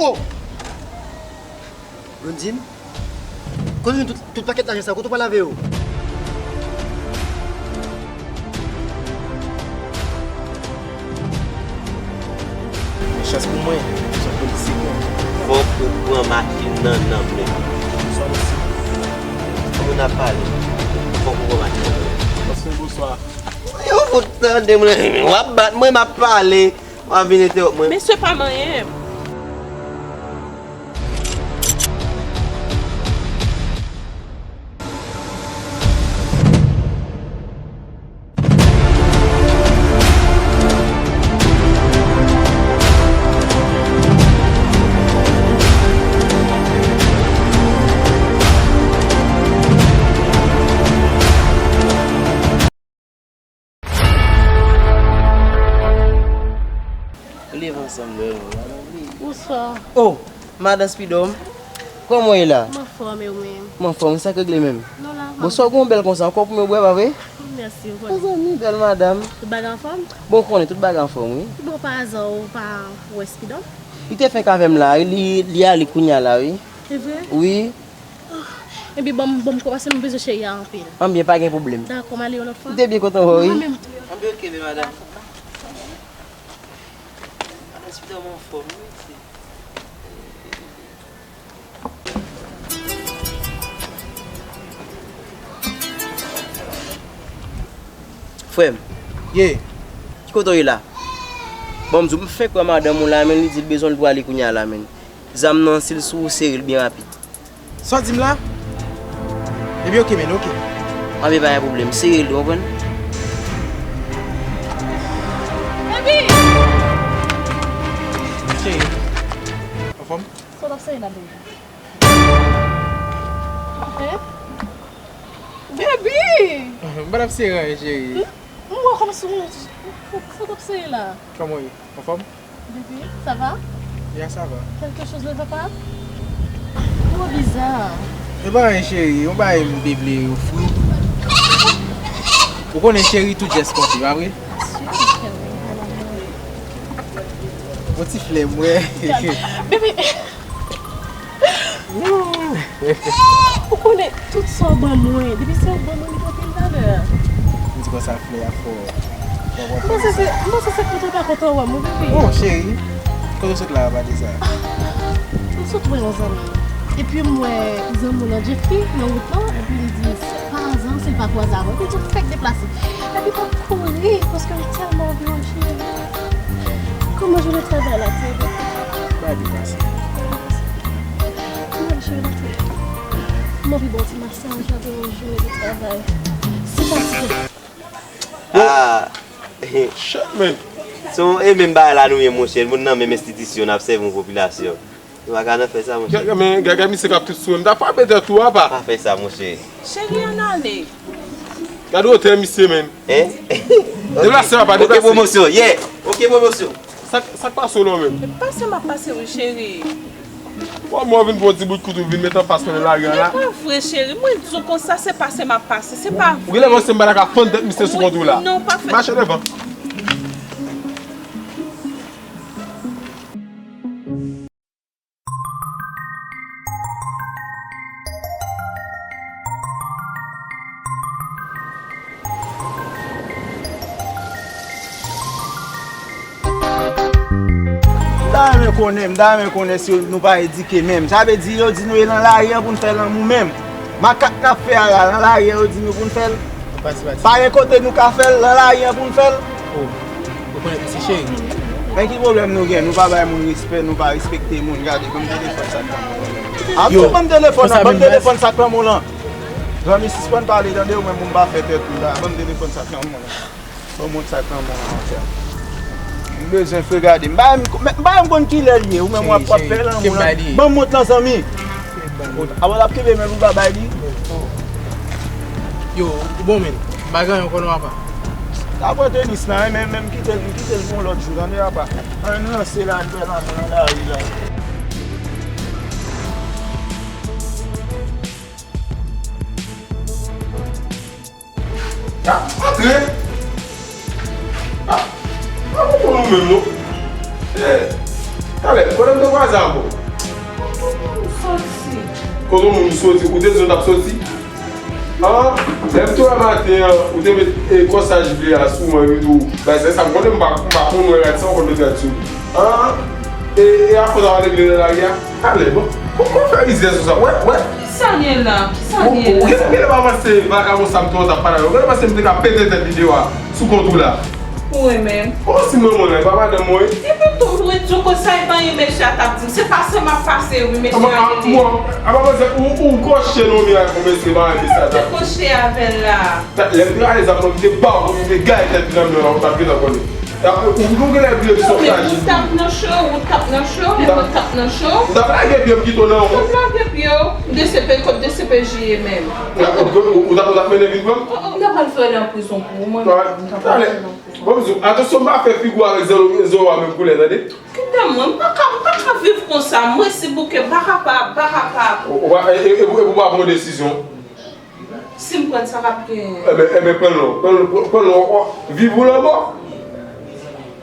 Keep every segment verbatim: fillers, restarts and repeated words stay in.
Oh! Blondine? Kote w jwenn tout, tout pakèt lajan sa? Kote w pral avè yo? Men chans pou mwen, se yon polisye mwen. Fòk ou pran machin nan nan men m. Bonswa, mesye. Kòman n ap pale? Fòk ou pran machin nan nan men m. Bonswa. Yo fout tande mwen, w ap bat mwen, m ap pale. W ap vin entewòp mwen. Mesye pa manyen m. Leve ansanm, leve. Bonswa. Oh, madan Spidòm. Kòman w ye la? M anfòm, e ou menm? M anfòm, sa k regle menm? Nou la, anfòm. Bonswa, w gen yon bèl konsa ankò pou mwen bwè, pa vre? Mèsi, ou konnen. Mezanmi, bèl madanm. Tout bagay anfòm? Bon, w konnen, tout bagay anfòm, wi. Bon, pa aza, ou pa wè Spidòm? Li te fenk avè m la, wi. Li, li ale kounya la, wi. Se vre? Wi. Epi ban m, ban m kò paske m bezwen cheri a anpil. Anbyen, pa gen pwoblèm. Dakò, m ale yon lòt fwa. M te byen kontan wè w, wi. Mwen menm tou. Anbyen, oke, men madanm. Madanm Spidòm anfòm, wi, mesye. Frè m. Ye. Ki kote w ye la? Bon, m di w, m fenk wè madanm ou la, men li di l bezwen l pou ale kounya la, men. Zam nan, si l sou ou, sere l byen rapid. Sa w di m la? Ebyen, oke, men, oke. Anben, pa gen pwoblèm. Sere l, ou konprann? Baby! Cheri. Anfòm? Sa w t ap sere la, baby? Hein? Baby! M pa t ap sere anyen, cheri. M wè kòmsi w, sa w t ap sere la. Kòman w ye? Anfòm? Bebe, ça va? Ya, ça va. Quelque chose ne va pas? Ou bizarre. E pa anyen, cheri, yon bagay m te vle ofri. Ou konnen, cheri, tout jès konte, pa vre? Yon ti flè, m wè. Bebe. Ou konnen tout sa w ban mwen, depi se ou ban mwen, li gen anpil valè. M di konsa, flè a fò. M panse se, m panse se kontan pa kontan wè m, wi, bebe. Oh, cheri, kote w sot la a, pa de sa. M sot wè yon zanmi. Epi m wè zanmi w nan Jeffrey, nan wout lan, epi li di, pa aza, si l pa kwaze avè w. Epi m fèk deplase. Epi m ap kouri, paske m tèlman anvi wè w, cheri. Comment je le travail la, cheri? Ba depase. Mwen, cheri, m anvi ba w ti masaj apre yon jounen de travay. Senpatik. Ah! Shit, man. Se yon, e menm bagay la nou ye, monchè. Nou nan menm enstitisyon, n ap sèvi yon popilasyon. Nou pa ka nan fè sa, monchè. Gade, men, gade, gade misye k ap tout sou mwen. M ta frape tèt ou, apa. Pa fè sa, monchè. Cheri, ann ale. Gade wotè misye, men. Hein? Deplase, papa, deplase. Ok, pwomosyon, yeah. Ok, pwomosyon. Sa, sa k pase w la menm? Pase m ap pase wi, cheri. Bon, mwen vin pran ti bout kout ou vin met anfas mwen nan lari a la. Men pa vre, cheri. Mwen di w konsa, se pase m ap pase. Se pa vre. Ou genlè panse m pa ta ka fann tèt misye sou kont ou la. Non, pa fè. Mache devan. M ta renmen konnen, m ta renmen konnen si nou pa edike menm. Sa vle di yo di nou e nan lari an pou n fè lanmou menm. Makak n ap fè a la, nan lari an yo di nou pou n fè l. Pati, pati. Pa gen kote nou ka fè l, nan lari an pou n fè l. Oh, ou konnen, ti cheri. Men ki pwoblèm nou gen? Nou pa bay moun respè, nou pa respekte moun. Gade, ban m telefòn sa k nan men w. Ap yo, ban m telefòn nan, ban m telefòn sa k nan men w lan. Zanmi, sispann pale, tande, ou menm pou m pa fè tèt ou la. Ban m telefòn sa k nan men w lan. Ban m mont sa k nan men w lan, frè. M bezwen fregade. M pa menm, m pa menm konn kilè l ye. Ou menm w ap, w ap fè lanmou lan. Ban m mont lan, zanmi. Apa l ap kenbe men pou l pa bay li? Yo, ou bon, men. M pa gen anyen, ou konnen, apa. Apre tenis lan, men, men m kite l, m kite l pou yon lòt jou, tande, apa. Ann ranse la, n fè lanmou nan lari la. Ah, antre! Ah, ah, ou konnen ou menm, non? Eh, Talè, kote m te kwaze avè w? Kote moun soti? Kote moun soti? Ou te di w t ap soti? An, lè m te wè maten an, ou te met, e, kòsaj ble a sou mwen, epi tou, bagay sa, sa m konnen m pa, m pa konn wè rad sa, ou konn met rad sou. An, e, e afè sa w ap regle nan lari a? Talè, bon, kon, kon fè rizèz konsa, wè, wè. Kisa gen la? Kisa gen la? Ou, ou, ou genlè pa panse vagabon sa m te wè w t ap pale avè l. Ou genlè panse m te ka pete tèt li deyò a sou kont ou la. Ou renmen m? Bon, si m renmen w la, e pa madanm mwen ye. Epi tou, ou ret di w konsa, e pa anyen mesye a t ap di m. Se pase m ap pase, wi, mesye a rele. Bon, a pa panse ou, ou kòche nan yon miray pou mesye, e pa anyen mesye a t ap di. Ou te kòche avè l la. Lè m te rale zam nan, m te ba w, m te gaye tèt li nan men w la, ou t ap gentan konnen. Ou, ou genlè bliye m se yon frajil. Ou t ap nan cho, ou t ap nan cho, men mwen t ap nan cho. Ou t ap lage pye m kite w nan yon. M t ap lage pye w. D C P, kot D C P J ye menm? Ou t ap, ou t ap, ou t ap mennen vin pran m? M ta pral fè w al nan prizon pou ou, mwen menm. M ta pral fè w al nan prizon. Bon, m di w, atansyon, m pa fè figi w avèk zero, zero a menm koulè, tande? Kite mwen, m pa ka, m pa ka viv konsa. Mwen si bouke, m pa kapab, m pa kapab. Ou, ou pa, e, e, e, e pou w pa pran desizyon. Si m pran sa k ap genyen. Enben, enben, pran l non. Pran l, pran l non. Viv ou lanmò.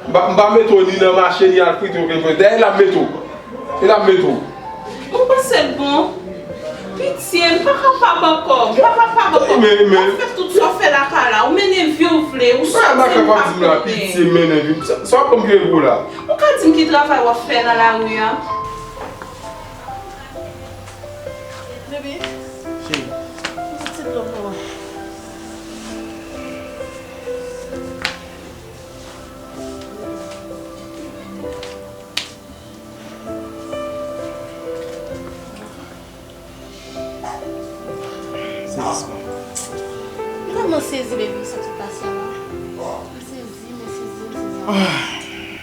M pa, m pa mete w ni nan mache, ni al frite w, okenn kote. Dayè, l ap mete w. E l ap mete w. Ou panse l bon? Pitye, m pa kapab ankò. M pa kapab ankò. Men, men. W ap fè tout sa w fè lakay la. Ou mennen vi w vle. Ou sòti, m pa konnen. Pitye, mennen vi. Sa, sa w ap ban m kenbe pou w la? Ou ka di m ki travay w ap fè nan lari a? Baby. Cheri. Yon ti dlo pou mwen. Sezisman. M tèlman sezi, baby, sa ki pase a. M sezi, mwen sezi, mwen sezi.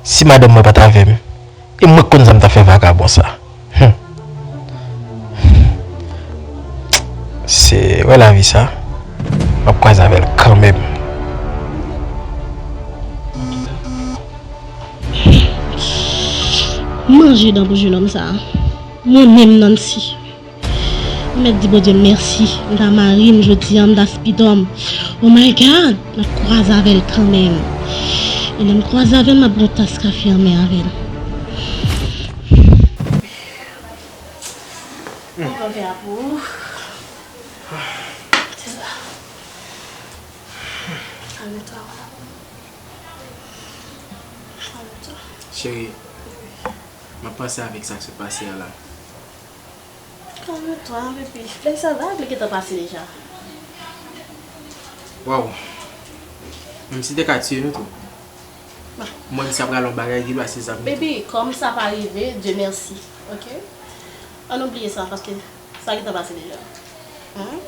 Si madanm mwen pa t avè m, e mwen k konn sa m t ap fè vagabon sa. Hum. Se, wè lavi sa, m ap kwaze avè l kanmenm. Manje dan pou jenòm sa. Mwen menm, Nancy. M mèt di Bondye mèsi, m ta mari m jodi a, m ta speed-òm. Oh my God, m ap kwaze avè l kanmenm. E lè m kwaze avè l, m ap gen yon tas kafe an men avè l. Mwen pran vè a pou ou. Tè la. Kalme twa, wala. Kalme twa. Cheri, m ap panse avèk sa k sot pase a la. Kalme twa, baby. Lè sa la, li gentan pase deja. Waw. Menm si te ka tiye nou tou. Mwen, si ap rale yon bagay, li pase zam. Baby, kòm sa pa rive, Dye mèsi. Oke? Ann oubliye sa, paske sa gentan pase deja. Hein?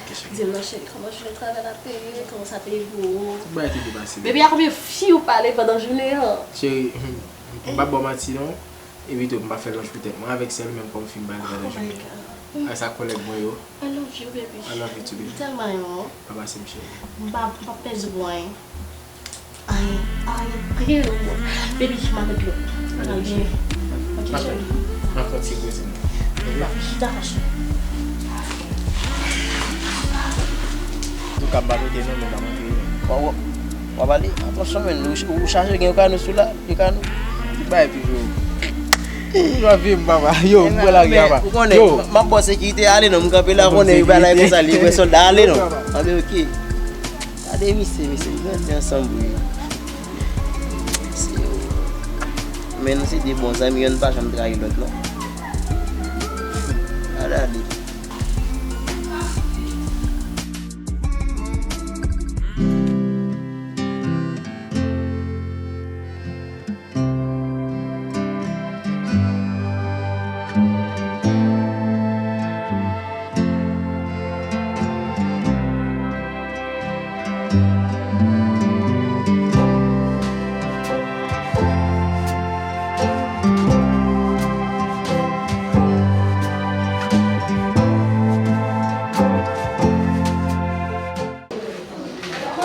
Ok, cheri. Di m non, cheri, kòman jounen travay la te ye? Kòman sa te ye pou ou? Tout bagay te byen pase. Baby, a konbyen fi ou pale pandan jounen an? Cheri, m p ap ba w manti non. Epi tou, m pa fè lonj pou tèt mwen avèk sèl menm kòm fi m pale pandan jounen. Oh my God. Ak sa kòlèg mwen yo. I love you, baby. I love you too, baby. M tèlman renmen w. Pa pase m, cheri. M pa, m p ap pèdi w pou anyen. Anyen, anyen, anyen. Baby, m ap met dlo. Anyen, cheri. Ok, cheri. M ap fè ti koze. Dakò, cheri. Antouka, m pa mete non, men m pa montre non. W ap, w ap ale, atansyon, men, ou, ou chache gen yon kano sou la. Li ka nou. Bay toujou. Toujou ap viv m, papa. Yo, m pran lari a, papa. Ou konnen, m ap ba w sekirite, ale non, m kanpe la, konnen, yo bay la konsa, li wè sòlda, ale non. Anben, ok. Gade misye, misye, nou te ansanm, wi. Misye, men nou se de bon zanmi, yonn pa janm trayi lòt, non. Gade, ale.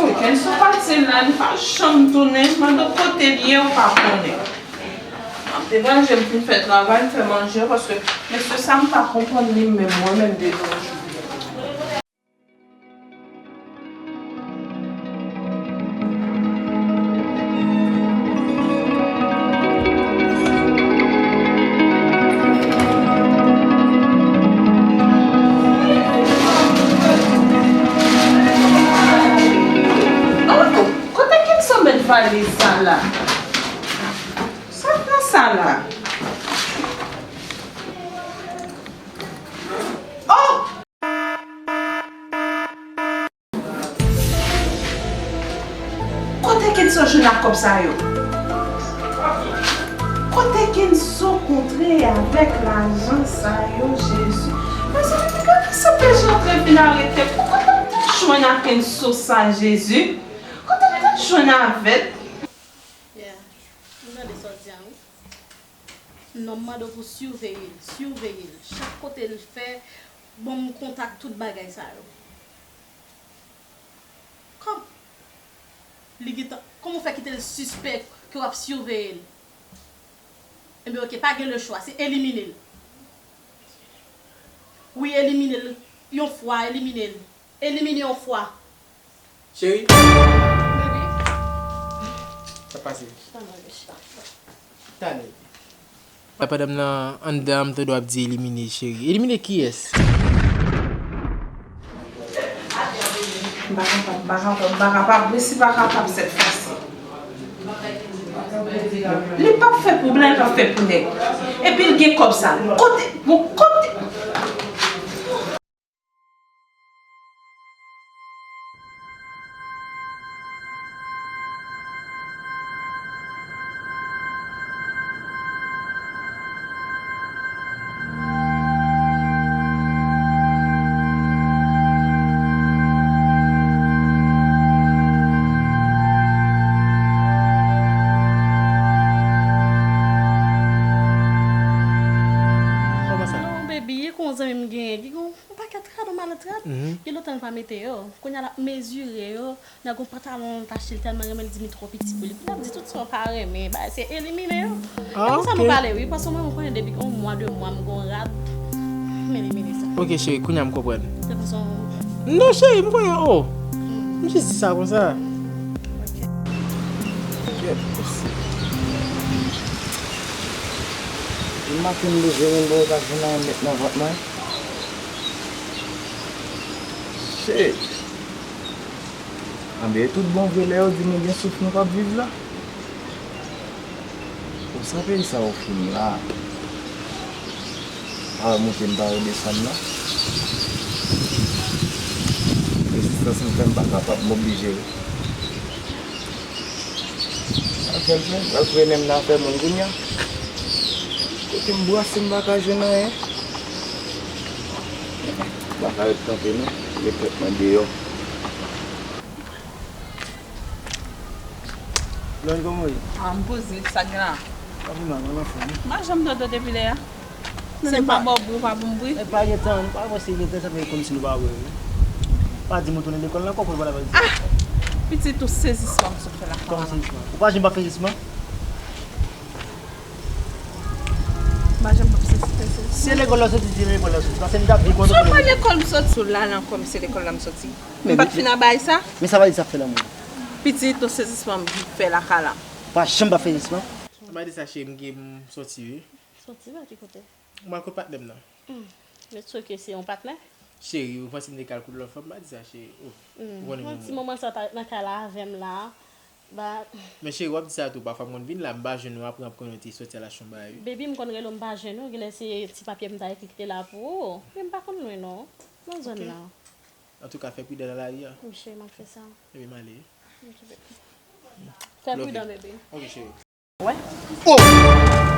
Wi, Kenson pati la, li pa janm tounen. Mande kote l ye, ou pa konnen. M ap degaje m fin fè travay, m fè manje, paske mesye sa m pa konprann li menm, mwen menm de nos jours. Sa la. Oh! Kote Kenso jwenn ak kòb sa yo? Kote Kenso kontre avèk lajan sa yo, Jezi? Mezanmi, gade sa pèj antre vin arete. Kote l te jwenn ak Kenso sa, Jezi? Kote l te jwenn avè l? Yeah. M tande sa w di a, wi. Non, m mande w pou siveye l, siveye l. Chak kote l fè, ban m kontak tout bagay sa yo. Kòm li gentan, kòman w fè kite l sispèk ke w ap siveye l? Ebyen, oke, pa gen lechwa, se elimine l. Wi, elimine l. Yon fwa, elimine l. Elimine yon fwa. Cheri. Baby. Sa pase? Chita non, chita. Tande. Papa dam nan anndan, m tande w ap di elimine, cheri. Elimine kiyès? M pa kapab, m pa kapab, m pa kapab, mesi pa kapab sèt fwa si. Li p ap fè pou blan, li p ap fè pou nèg. Epi l gen kòb sa. Kote, bon, kote. Kòman sa? Non, baby, e kon zanmi m genyen, ki gon yon pakèt rad, yon malèt rad. Mhm. Gen lontan l pa mete yo. Kounye a l ap mezire yo. Nèg yon pantalon l t achte, l tèlman renmen, l di m li twò piti pou li. Kounye a l ap di tout sa w pa renmen. Bagay se elimine yo. Ah, e konsa nou pale, wi. Paske mwen, mwen konnen depi yon mwa, de mwa, m gon rad, m elimine sa. Ok, cheri, kounye a m konprann. Se pou sa w... Non, cheri, m konnen, oh. M jis di sa konsa. Ok. Kèt, mèsi. Depi maten m leve, menm bò yo pa jwenn anyen m met nan vant mwen. Shit. Anben, e tout bon vre lè yo di nou gen souf nou p ap viv la. Bon, sa peyi sa yo fin la. Pa wè moute m pa redesann nan. Rezistans m fè m pa kapab, m oblije. Sa fè l fè, pral frennen m nan afè moun kounye a. Kote m brase m pa ka jwenn anyen. M pa ka ret kanpe non, met tèt mwen deyò. Blonde, kòman w ye? Ah, m poze, sa gen la? Pa pi mal, mwen anfòm wi. M pa janm tande w depi lè a. Se pa bò bri, w pa bon bri. E pa gen tan, nou pa wè se gen tan, sa fè kòmsi nou pa wè wi. Pa di m ou tounen lekòl la ankò pou nou pale avèk. Ah! Pitit, yon sezisman m sot fè la. Kòman sezisman? Ou pa janm pa fè sezisman? M pa janm pa fè sezisman. Se lekòl la soti, se lekòl la soti. Paske m t ap di konsa. Se pa lekòl m soti. Sou la la ankò, m se lekòl la m soti. M pa t fin a bay sa. Men sa pa di sa fè lanmou. Pitit, yon sezisman m vin fè lakay la. Pa janm pa fè sezisman. Sa pa di sa cheri, m gen m soti wi. Soti nan ki kote? M al kot patnè m nan. Hmm. Mèt sou ke se yon patnè? Cheri, ou panse m te kal kot lòt fanm? Pa di sa, cheri. Oh, hmm, ou konnen yon ti moman sa w t nan kay la avè m la. Ba. Men cheri, w ap di sa tou, pafwa m konn vin la, m pa jwenn ou, apre m ap konnen w te soti al achte yon bagay wi. Baby, m konn rele w, m pa jwenn ou, genlè se ti papye m ta ekri ki te la pou ou. Men m pa konn lwen non. Nan zòn nan. Antouka, fè pridan nan lari a. Wi cheri, m ap fè sa. Ebyen, m ale. Ok, baby. Fè pridan, baby. Ok, cheri. Wè? Oh!